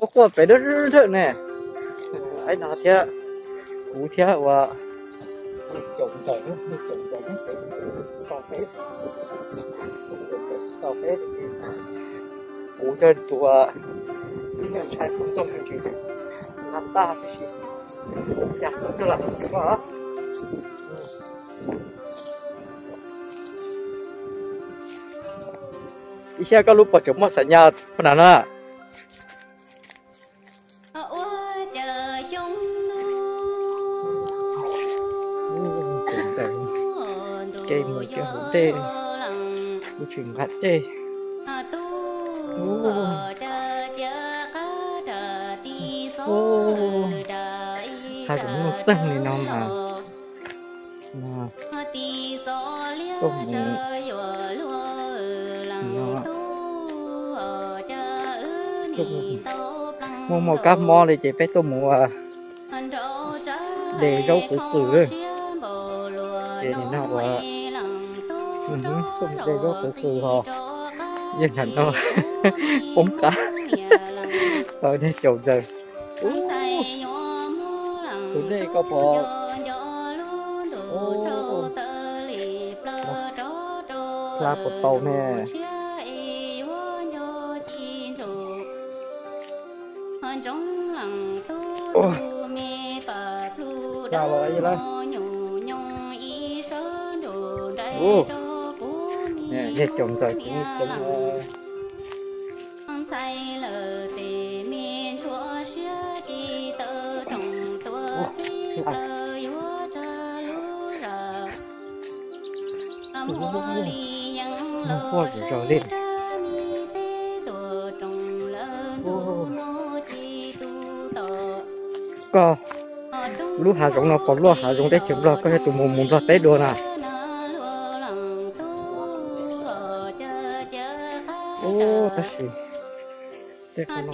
Quaj quaj pem dawb dawb ne. Aib no thiab, kuv thiab ua caum ntxawm, caum ntxawm, kuv thiab tus ntxhais Pov Ntxoog na tag tib si, cas txog rau lam ko. Ib xyab koj lub pos tseem muaj xav nyas pab na na. Ke mus kiag hauv dej, kuv tsis nqa dej. Hav zoov nuj txeeg li no mas, tuaj mus, muaj muaj kab mob li ces peb tuaj mus de zaub qwv qws. Ces nim no ua tuaj mus de zaub qwv qws ho, yeej nrham no poob qab. Niag caum ntxawm, tus dej koj pom, hla puas tau ne. Niag caum ntxawm, noj quaj zom zaws li. Koj lub hav zoov no pom luaj hav zoov teb chaws Nplog, koj yog tus mus mus Nplog teb dua na. Tab sis tej qhov no,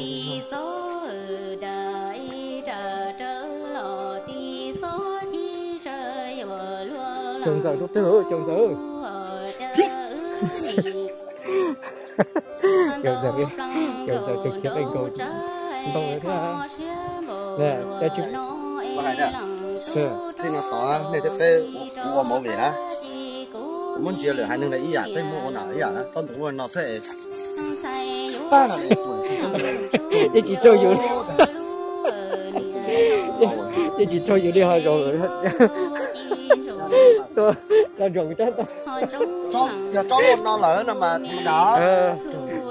caum ntxawm rau twg, caum ntxawm. Caum ntxawm, caum ntxawm ces khiav qe nkaus ntoo thiab. Tej no tod nej thiab peb ua movie na, muab ntsia lwm haiv neeg lawv ib yam, peb muab ua na ib yam na, txhob ntawm ua no thiab. Yeej tsis raug yus, yeej tsis raug yus li ho zoo. Tuaj, tau zoo tsob tau. Yog tsob no lawm no mas,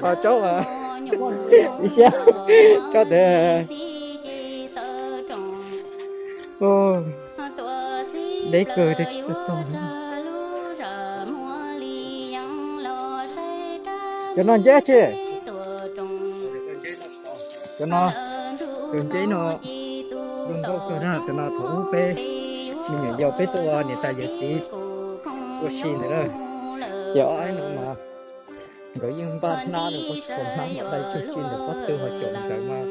ho tsob mas ib siab tsob tes. Deb kawg, deb tsis txog txog. Cov no nceb tsis? Cov no, cov nceb no zoo nkauj kawg na. Cov no thaum ub peb me nyuam yaus peb tuaj ua niam tais yawm txiv ua si ntawd na. Ces ob no mas nkawd yeej npaj hnab rau pob tsuas, hnab mam dai tsawg tsawg ntawm pob tw, ho caum ntxawm mas,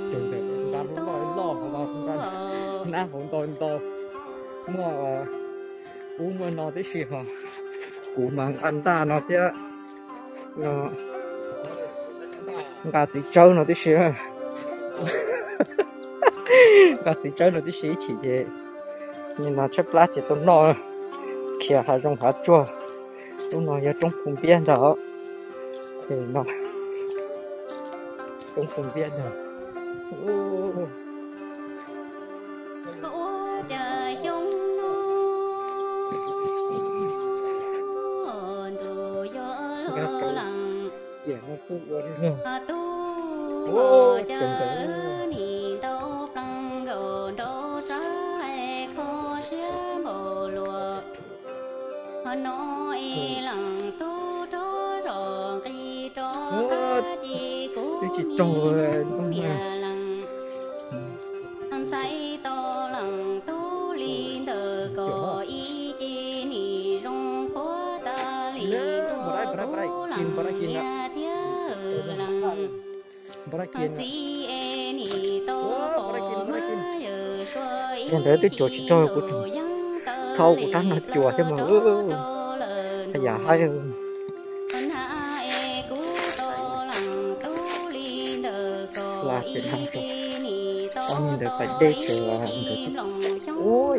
caum ntxawm nqa loj loj hauv no, nqa hnab hauv ntau ntau, muaj ub muaj no tib si ho. Kuv mas nqa ntaj no thiab, nqa txiv tsawb no tib si, nqa txiv tsawb no tib si ib chim ces nim no tshaib plab ces tau noj, khiav hav zoov hav tsuag. Lub no yog roob Phu Npiab ntag. Ces no roob Phu Npiab ntag. Ces no kuj ua li no. Ua, tseem ntxeev. Twb tsis raug ntoo na. Yog ntawd twb cuam tsis raug, kuv thau kuv rab no cuam thiab mas, yam haib. Pem no, ob ntawm pas dej tsev los nkawd, ui,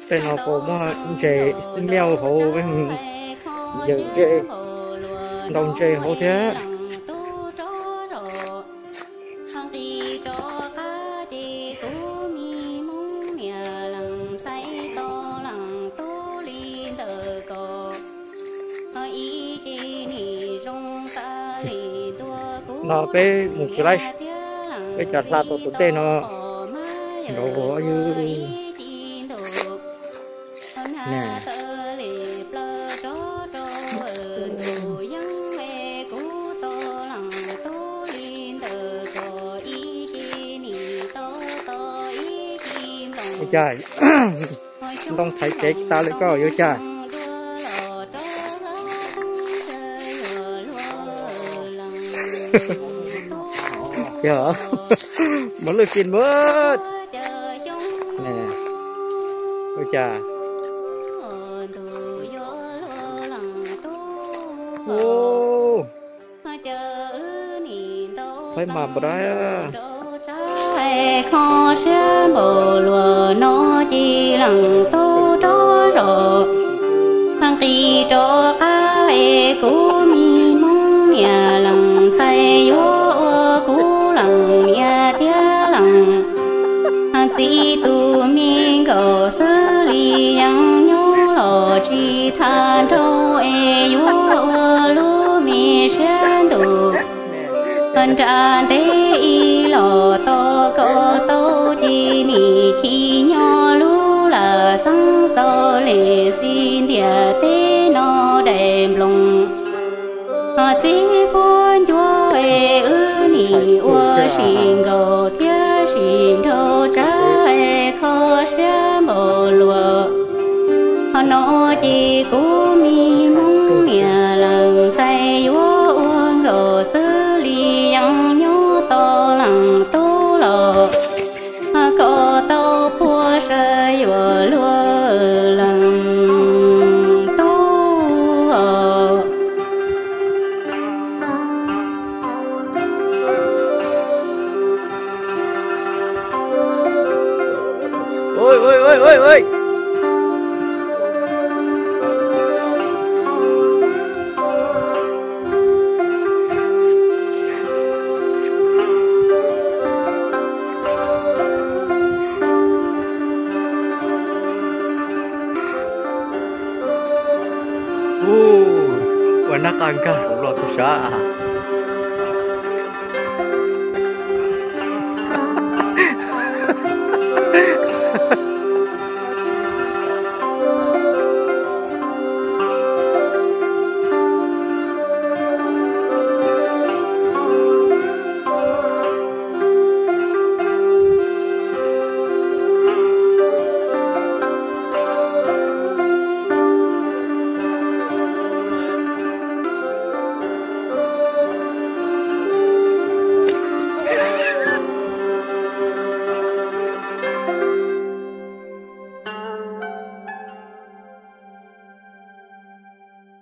tej no puas muaj ntses xib miaj hauv, yawm ntses, ntaus ntses hauv thiab. No peb mus tsis laib, peb cov hla tau tus dej no nrov ua ywg. Ua cas ntoo thaiv tsev tas li koj yuav cas? Yog, mos lwj fin muab. Ua cas? Ub, thaib mas npaum dab. Kho siab npaum luas no ces leej tub rov zos nqis rov qab es kuv me Hmoob niam leej ntxhais yuav ua kuv leej niam thiab leej txiv tus me nkauj xwb li yeej nyob los tsis tham nrau es yuav ua lub me siab ntuj nra ntev ib los tos kom tau ces nim chim nyob lub lam xeeb xaus li xi ntiag teb no daim nploos txib puab ncuav es wb nim ua sim nkaus thiab sim nrau tsab es kho siab npaum luas no ces kuv me Hmoob niam leej ntxhais yuav ua nkaus xwb li yeej nyob tos leej tub los kom tau puag saw yuav luag leej tub os. Ua nab qa nkag hauv los tau sav.